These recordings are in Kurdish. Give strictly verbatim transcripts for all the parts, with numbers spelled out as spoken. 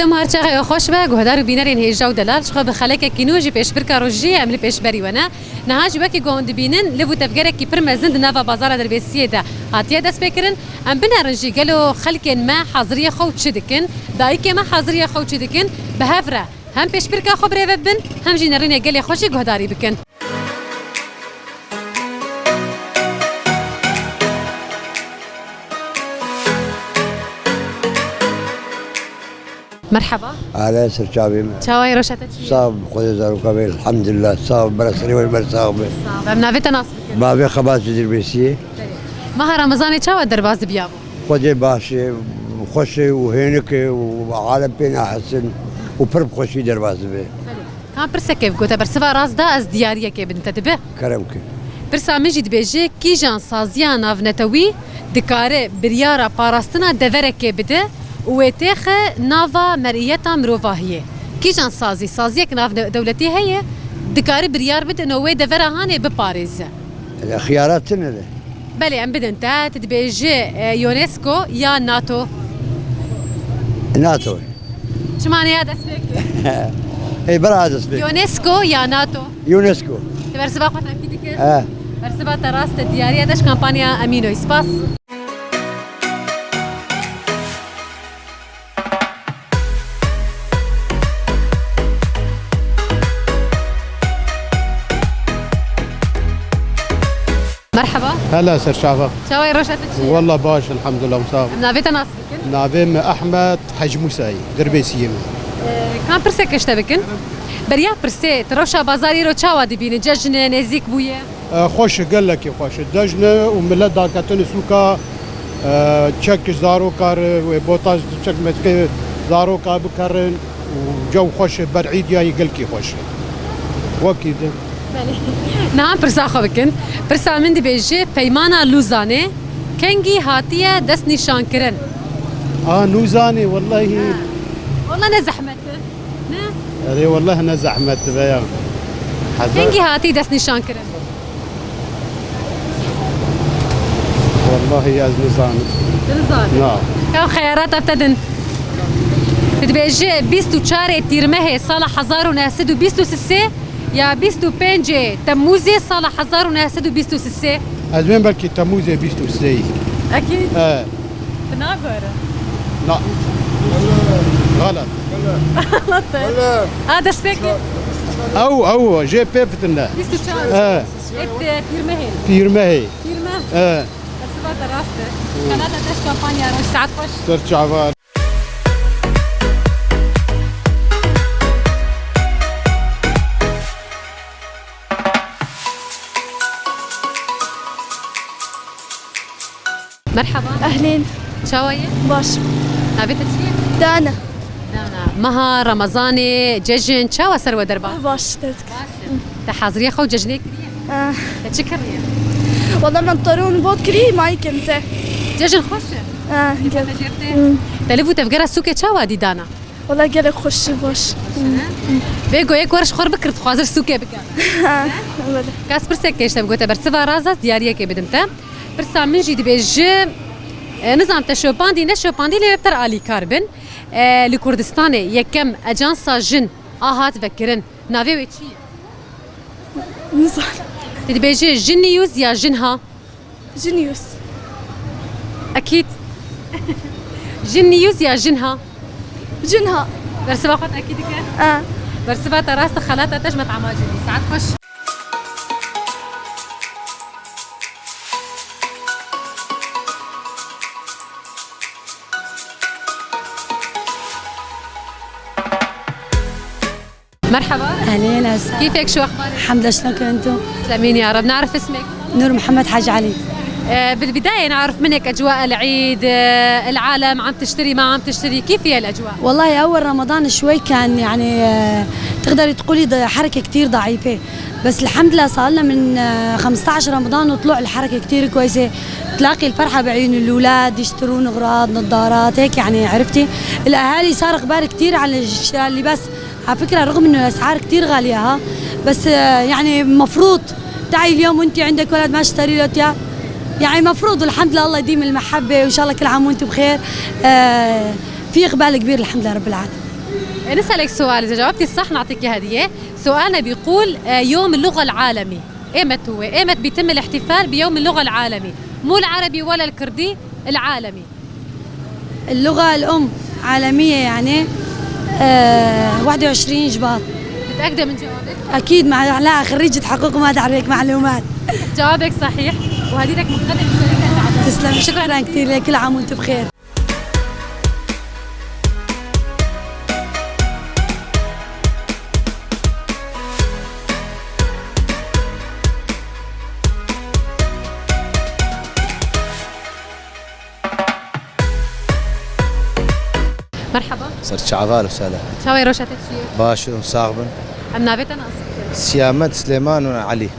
Em her çaxê xweş be, guhdar û bînerên hêja û delal, ji xwe bi xelekekî nû jî pêşbirka rojî em li pêşberî we ne. Niha jî wekî ku hûn dibînin, liv û tevgerekî pir mezin di nava bazara Dirbêsiyê de hatiye destpêkirin. Em binerin jî gelo xelkên me haziriyê xwe û çi dikin, dayikê me haziriyê xwe û çi dikin, bi hev re hem pêşbirka xwe birêve bibin, hem jî nerînê gelê xwe jî guhdarî bikin. Merheba. Ala ser çavê me. Çawa ye, roşa te çi ye? Sağ ol, Xwedê zaroka be, elhamdülillah. Sağ ol, bera serê we, ber sağ be. Sağ ol. Em navê te nas bikin. Bavê Xebat ji Dirbêsiyê. Belê. Meha Remezanê çawa derbas dibiya bû? Xwedê baş e, xweş e û hênik e û alem pê nahesin û pir bi xweşî derbas dibe. Belê. Ka pirseke bi gote bersiva rast da, ez diyariyekê bidim te dibe. Kerem ke. Pirsa min jî dibêje, kîjan saziya navnetewî dikare biryara parastina deverekê bide û wê têxe nava meriyeta mirovahiyê? Kîjan sazî, saziyek navdewletî heye, dikare biryar bide no wê devera hanê biparêze? Xiyara tune de. Belê, em bidin te, tu dibêjî, e, UNESCO ya nato? nato. Çima ne ya destpêkê? Ê, bira destpêk. UNESCO ya nato? UNESCO. Tu bersiva xwe tekî dikir? He. Bersiva te rast e, diyariya te ji kampanya Emînoy. Spas. Merheba. Hela ser çava. Çawa ye, roşa te çi ye? Walla baş, elhamdülillah, sağ ol. Em navê te nas bikin? Navê me Ehmed Hec Musayî, Dirbêsiyê me. Ee, kan pirsek ji te bikin? Beriya pirsê, tu rewşa bazarê îro çawa dibînî? Cejn e, nêzîk bûye? Ee, xweş e, gelekî xweş e. Cejn e û millet daketine sûka, ee, çek zaroka re, wê botaj çek meçkê zaroka bikerin. û cew xweş e, ber îdiyayî gelkî xweş e. Wekî de. Belê. Niha pirsa xwe bikin. Pirsa min dibêje, Peymana Lûzanê kengî hatiye destnîşankirin? A, Lûzanê, wellahî. Ha. Wallah ne zehmet e. Ne? Erê, wallah ne zehmet dibe ya. Hezar- Kengî hatî destnîşankirin? Wallahî ez nizanim. Tu nizanim? Na. Ew xeyarata te din. Tu dibêjî bîst û çarê Tîrmehê sala hezar û neh sed û bîst û sisê ya bîst û pêncê Temmûzê sala hezar û neh sed û bîst û sisê? Ez bên belkî Temmûzê bîst û sê. Ekîd. He. Tu nagore. Na. Xelet. Xelet e. A, dest pê kir. Ew, ew, jê pê fitin de. Bîst û çar. He. Ê, Tîrmehê. Tîrmehê. Tîrmeh. He. Bersiva te rast e. Hı. Xelata te ji kampanya re, saet xweş. Ser çava. Merhaba. Ehlên. Çawa ye? Baş. Navê te çi ye? Dana. Dana. Meha Remezanê, cejn, çawa ser we derbas? Baş, derdikir. Baş e. Te haziriye xwe û cejnê kiriye? Ah. Te çi kiriye? Wala min torûn bot kirî, mayî kemze. Cejn xweş e. Ah, gel. Te jêr tê? Hmm. Te liv û tevgera sûkê çawa dî, Dana? Wala gelek xweş, baş. Bê ku yek wer ji xwe bikir, dixwazir sûkê bike. Ha, wele. Kas pirsek kêşte bigote, bersiva rast da, diyariyekê bidim te. Pirsa min jî dibêje, e, nizam te şopandî, ne şopandî, lê wê bi te re alîkar bin. E, li Kurdistanê yekem ejansa jin a hat vekirin. Navê wê çi ye? Nizam. Tu dibêje Jin News ya Jinha? Jin News. Ekîd. Jin News ya Jinha? Jinha. Bersiva xwe tekî dike? E. Bersiva te rast e, xelata te ji me temac dî. Saet xweş. Merhaba. Ehlên, ez. Keyfek şo, exbarê? Hemd, şlonk entu? Slemîn ya Reb. Narif ismek? Nur Muhammed Hacı Ali. Ee, bil bidaye narif minek ecwa el Eid, ee, el alem am tişteri, ma am tişteri. Keyf ye el ecwa? والله أول رمضان شوي كان يعني، آه، تقدري تقولي ض-، حركة كتير ضعيفة. بس الحمد لله صار لنا من، آه، خمستعش رمضان وطلوع الحركة كتير كويسة. تلاقي الفرحة بعيون الأولاد، يشترون أغراض، نظارات، هيك يعني، عرفتي؟ الأهالي صار إقبال كتير على شراء اللباس. على فكرة، رغم إنه الأسعار كتير غالية، ها، بس، آه، يعني، مفروض تعي اليوم وإنتي عندك ولد ما تشتري له ثياب. يعني، مفروض، والحمد لله، الله يديم المحبة، وإن شاء الله كل عام وإنتي بخير. آه، في إقبال كبير، الحمد لله رب العالمين. نسألك سؤال، إذا جاوبتي الصح نعطيكي هدية. سؤالنا بيقول، آه، يوم اللغة العالمي، إيمت هو؟ إيمت بيتم الاحتفال بيوم اللغة العالمي؟ مو العربي ولا الكردي، العالمي. اللغة الأم عالمية يعني، آه، واحد وعشرين شباط. متأكدة من جوابك؟ أكيد، مع، لا، خريجة حقوق وما دعوة بهيك معلومات. جوابك صحيح، وهديتك مقدم الشركة العدد. تسلم، شكرًا كثير، كل عام وأنت بخير. مرحبا. Ser çava, ahlen we sehlen. Çawa ye, rewşa te çi ye? Baş in, sax bin. Em navê te nas bikin? Siyamet, Silêman û Elî.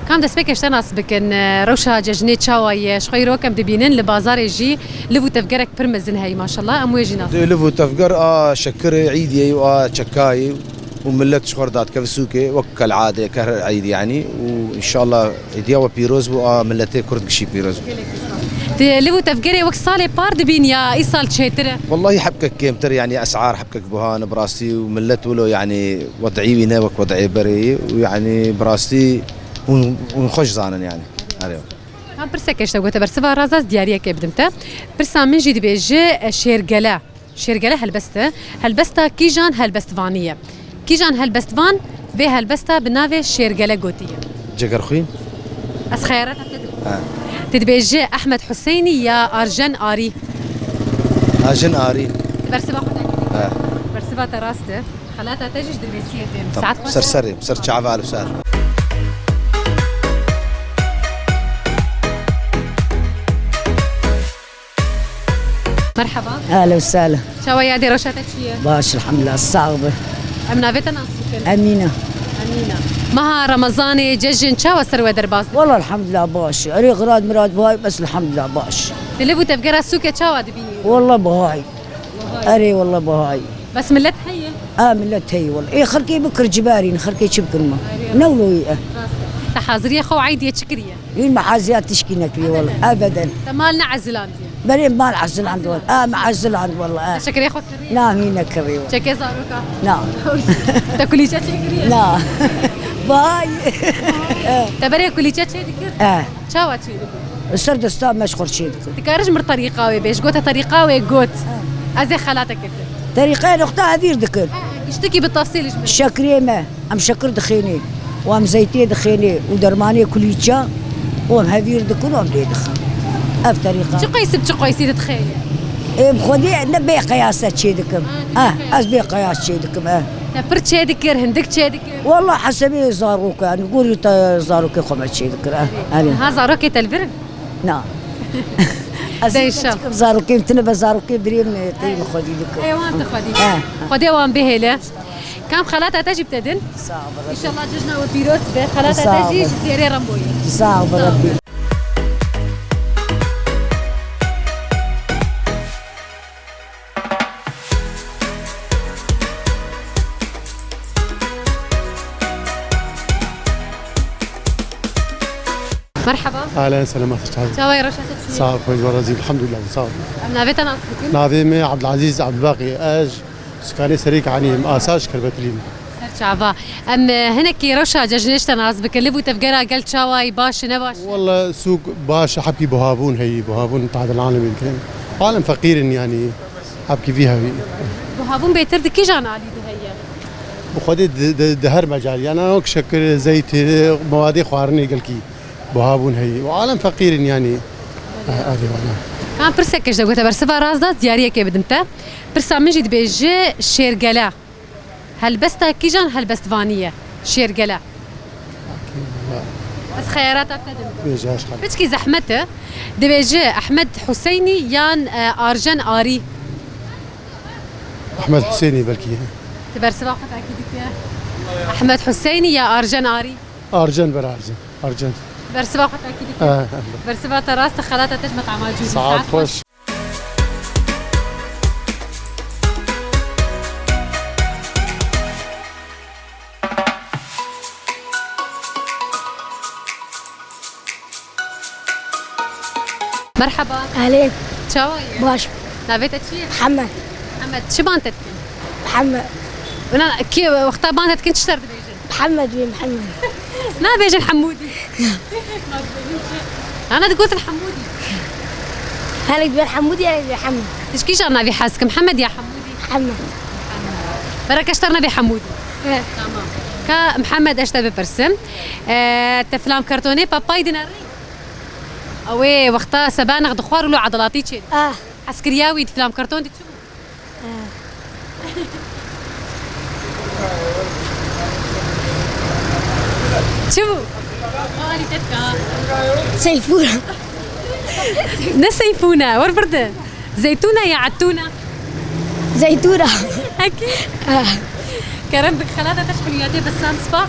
Kam destpêkê ji te nas bikin, e, rewşa cejnê çawa ye? Ji xwe îro wek em dibînin li bazarê jî liv û tevgerek pir mezin heye maşallah, em wê jî nas bikin. Liv û tevger a şekirê, îdiyê û a çekayê û millet ji xwe re dadikeve sûkê wek kelade, ke her îd yanî û înşallah îdiya we pîroz bû, a milletê Kurd gişî pîroz bû. Gelekî spas. Di liv û tevgerê wek salê par dibîn ya îsal çêtir e? Wellahî hebkek kêmtir, yanî esar hebkek buha ne bi rastî û millet wilo yanî wed'î wî ne wek wed'ê berê ye û yanî bi rastî hûn, hûn xweş zanin yanî. Erê. Tam pirseke ji te gote bersiva rast, ez diyariyekê bidim te. Pirsa min jî dibêje, e, şêrgele. Şêrgele helbest e. Helbesta kîjan helbestvanî ye? Kîjan helbestvan vê helbesta bi navê şêrgele gotiye? Cegerxwîn. Ez xeyarata te dikim. Ha. Te dibêje Ehmed Huseynî ya Arjen Arî? Arjen Arî. Bersiva xwe te dikî. Ha. Bersiva te rast e. Xelata te jî ji Dirbêsiyê tê. Tamam. Saet xweş e. Ser serê, ser çava, ahlen we sehlen. Merhaba. Ahlen we sehlen. Çawa ye, rewşa te çi ye? Baş, elhamdulillah, sax be. Em navê te nas bikin? Emîne. Emîne. Meha Remezanê, cejin çawa ser we derbas dike? Walla elhamdulillah baş. Erê xirad mirad bay, bes elhamdulillah baş. Di liv û tevgera sûkê çawa dibînî? Walla bahay. Erê, walla bahay. Bes millet heye? A, millet heye, walla. Ê, xirkê bikir cibarîn, xirkê çi bikin ma? Erê. Ne wilo ye? Rast e. Te haziriye xwe û eydiyê çi kiriye? Hîn me haziya tişkî nekiriye, walla. Ebeden. Ebeden. Te mal neezilandiye? Belê mal eziland, walla. A, me eziland, walla, a. Te şekirê xwe kiriye? Na, hîn nekiriye, walla. Çekê zaroka? Na. Te kulîçe çêkiriye? Na. Bahay. Te berê kulîçe çêdikir? E. Çawa çêdikir? Ser desta me ji xwe çêdikir. Dikare ji mir terîqa wê bêj, gote terîqa wê got. Ha. Ez ê xelate kir. Terîqaya noxta hevîr dikir. Ha, giştikî bi tefsîl ji min. Şekirê me, em şekir dixênê û em zeytê dixênê û dermanê kulîça û em hevîr dikin û em lê dixin. Ev terîqa. Çi qeysî bi çi qeysî didixênê? Ê, bi xwedê ne bê qeyase çêdikim. Ha, ne bê qeyas. Ez bê qeyas çêdikim, e. Te pir çêdikir, hindik çêdikir? Walla hesebê zaroka, yani gorî te zarokê xwe me çêdikir, e. Erê. Ha, zarokê te li vir in? Na. Ez Deyşa. Çikim zarokê, tine be zarokê birê min, e, teyê min xwedî dikim. Ê, wan te xwedî. He. Xwedê wan bihêle. Kam xelata te jî bi te din? Sağ ol. Înşallah cejna we pîroz be. Xelata te jî ji zêrê remboyê. Sağ ol, Sağ ol. Rebbi. Merhaba. Ahlen, selamet, çawa? Çawa ye, rewşa te çi ye? Sağ ol, xweş, razî, elhamdulillah, sağ ol. Em navê te nas bikin? Navê min Abdulaziz Abdulbaqî. Ez Sukanê Serêkaniyê, em asaj Kerbetilî ne. Ser çava. Em, e, hinekî rewşa cejnê ji te nas bikin. Liv û tevgera gel çawa ye, baş e, ne baş e? Walla sûk baş e, hebkî buhabûn heyî, buhabûn tahtel alemê dikin. Alem feqîr in yanî, hebkî vî hevî. Buhabûn bêtir di kîjan alî de heye? Bi xwedê di, di, di her mecal, yanî wek şekir, zeyt, mewadê xwarinê gelkî buhabûn heyî. Û alem feqîr in yanî. Eh, erê wala. Kan pirseke ji te gote bersiva rast da, diyariyekê bidim te. Pirsa min jî dibêje şêrgele. Helbesta kîjan helbestvanî ye? Şêrgele. Ez xeyarata te didim. Bêje, ez xeyar. Piçkî zehmet e. Dibêje Ehmed Huseynî yan, e, Arjen Arî? Ehmed Huseynî belkî. Tu bersiva xwe takî dike. Ehmed Huseynî ya Arjen Arî? Arjen ber Arjen. Arjen. Bersiva xwe takî dike. Eh, eh. Bersiva te rast e, xelata te ji metama cûrî. Saet xweş. Merhaba. Ehlên. Çawa ye? Baş. Navê te çi ye? Mihemed. Mihemed, çi ban te dikin? Mihemed. Wina kê wexta bang dikin çi ser dibêjin? Mihemed wê, Mihemed. Nabêjin Hemûdî. Ana digotin Hemûdî. Hinek dibêjin Hemûdî, hinek dibêjin Hemed. Tu ji kîjan navî hez dikî, Mihemed ya Hemûdî? Hemed. Bera keşter nabê Hemûdî. He. Tamam. Ka Mihemed, ez ji te bipirsim. E, te filam kartonê Papay dinêrî? Ew ê wexta sebanex dixwar û lo edelatî çê. Ah. Hez kiriya wî di filam karton de çi bû? Çi bû? Seyfûna. Ne Seyfûna, wer birde. Zeytûna ya etûna? Zeytûna. Ekî? Ah. Kerem bik, xelata te ji xuliyatê Bessam, spas.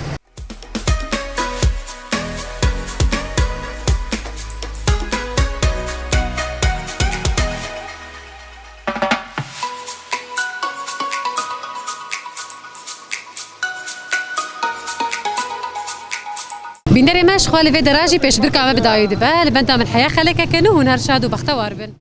Bînerê me, ji xwe li vê dera jî pêşbirka me bi dawî dibe. Li benda min heya xelekeke nû, hûn her şad û bextewar bin.